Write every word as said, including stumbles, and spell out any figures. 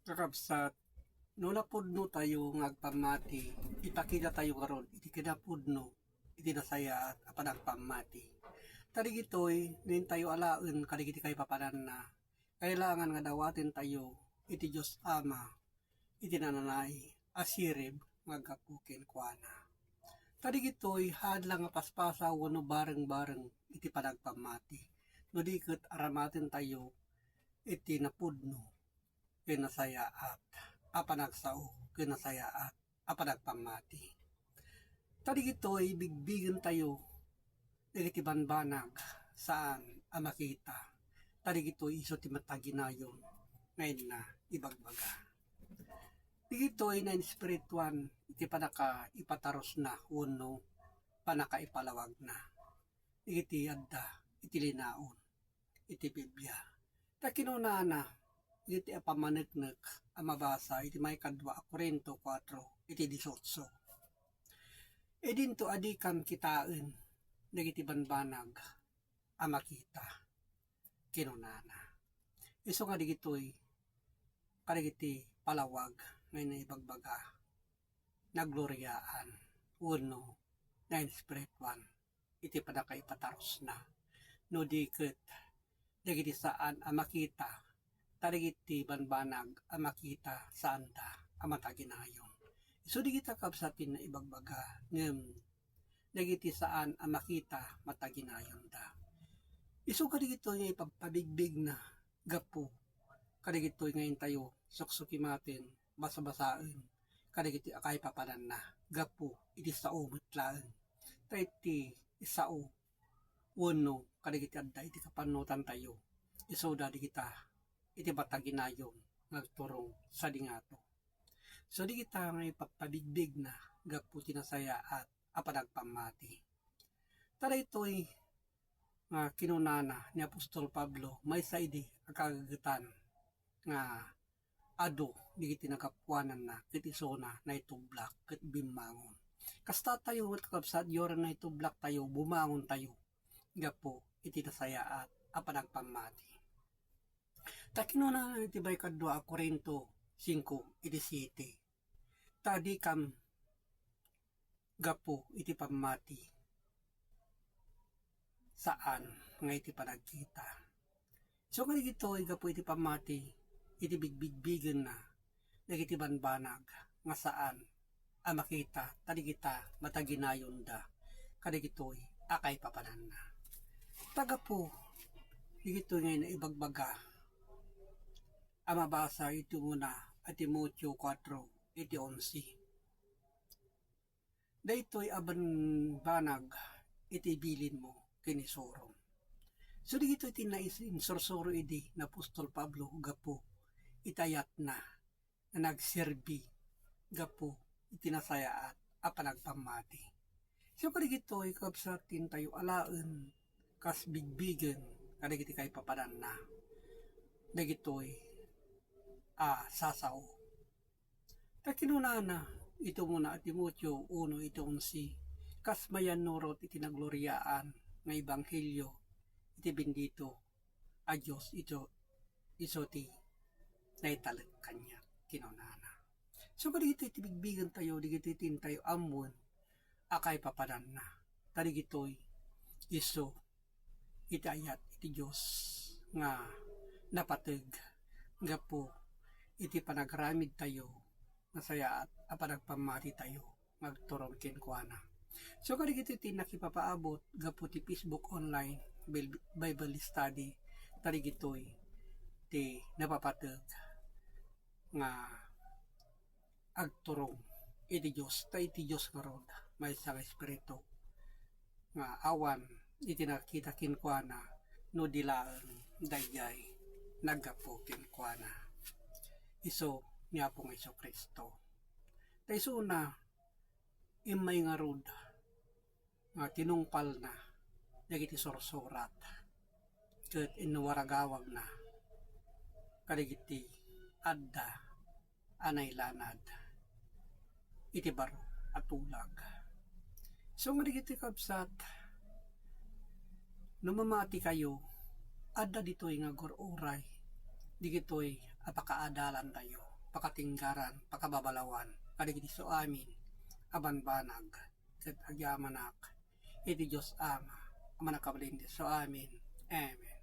Kakabsat, no napudno tayo nga agpammati, ipakita tayo ngarud iti kinapudno iti nasayaat a panagpammati. Ta dagitoy, no intayo alaen kadagiti kaipapananna, kailangan nga dawaten tayo iti Dios Ama, iti nananay a sirib nga aggapu kenkuana. Ta dagitoy, haanla nga paspasaw wenno bareng-bareng iti panagpammati, no di ket aramaten tayo iti napudno ken nasayaat a panagsao ken nasayaat a panagpammati. Ta dagitoy, bigbigen tayo dagiti banbanag saan a makita. Ta dagitoy isu ti mataginayon nga inna ibagbaga. Dagitoy nainspirituan iti panakaipatarusna wenno panakaipalawagna dagiti adda iti linaon iti Biblia. Ta kinunana iti apamaneknek a mabasa iti maikadua a Corinto kuatro iti dieciocho, "Idinto a dikam kitaen dagiti banbanag a makita," kinunana. Isu nga dagitoy kadagiti palawag nga inna ibagbaga, nagloriaan wenno nainspirituan iti panakaipatarusna, no di ket dagiti saan a makita, ta dagiti banbanag a makita saanda a mataginayon. Isu dagita kabsat ti inna ibagbaga, ngem dagiti saan a makita mataginayonda. Isu kadagitoy nga ipagpabigbigna gapu kadagitoy nga intayo suksukimaten, basabasaen kadagiti a kaipapananna gapu iti sao met laeng. Ta iti sao wenno kadagiti adda iti kapannutantayo, isuda dagita iti mataginayon nga agturong sadi ngato. So, dagita nga ipagpabigbigna gapu ti nasayaat a panagpammati. Ta daytoy nga kinunana ni apostol Pablo maysa idi a kagagetan nga adu dagiti nagapuananna ket isuna naitublak ket bimmangon. Kasta tayo met, kakabsat, uray naitublak tayo, bumangon tayo gapu iti nasayaat a panagpammati. Ta kinuna iti maikadua a Corinto singko iti siete, "Ta dikam gapu iti pammati, saan nga iti panagkita." So, kadagitoy gapu iti pammati, iti bigbigbigenna dagiti banbanag nga saan a makita, ta dagita mataginayonda kadagitoy a kaipapananna. Ta gapu dagitoy nga inna ibagbaga a mabasa iti una a Timoteo kuatro iti onse. Daytoy a banbanag iti bilinmo ken isurom. So, dagitoy ti nais-, insursuro idi ni apostol Pablo gapu iti ayatna nga nagserbi gapu iti nasayaat a panagpammati. So, kadagitoy, kabsat, ti intayo alaen kas bigbigen kadagiti kaipapananna dagitoy a sasao. Ta kinunana iti umuna a Timoteo uno iti onse, kas mayannurot iti nagloriaan nga ebanghelio iti bendito a Dios, ito, isu ti naitalek kaniak, kinunana. So, kadagitoy ti bigbigentayo, dagitoy ti intayo ammoen a kaipapananna. Ta dagitoy isu iti ayat iti Dios nga napateg gapu iti panagramidtayo, nasayaat a panagpammatitayo nga agturong kenkuana. So, kadagitoy ti nakipapaabot gapu ti Facebook online Bil-, Bible Study, ta dagitoy ti napapateg nga agturong iti Dios, ta iti Dios ngarud, maysa nga Espiritu, nga awan iti nakita kenkuana no di laeng daydiay naggapu kenkuana. Isu ni Apo nga Jesu-Cristo. Ta isuna, immay ngarud nga tinungpalna dagiti sursurat ket inwaragawagna kadagiti adda a nailanad iti baro a tulag. So, nga dagiti kabsat, no mamatikayo, adda ditoy nga agur-uray dagitoy a pakaadalantayo. pakatinggaran, pakababalawan kadagiti isu amin a banbanag ket agyamanak iti Dios Ama a Mannakabalin. Isu amin. Amen.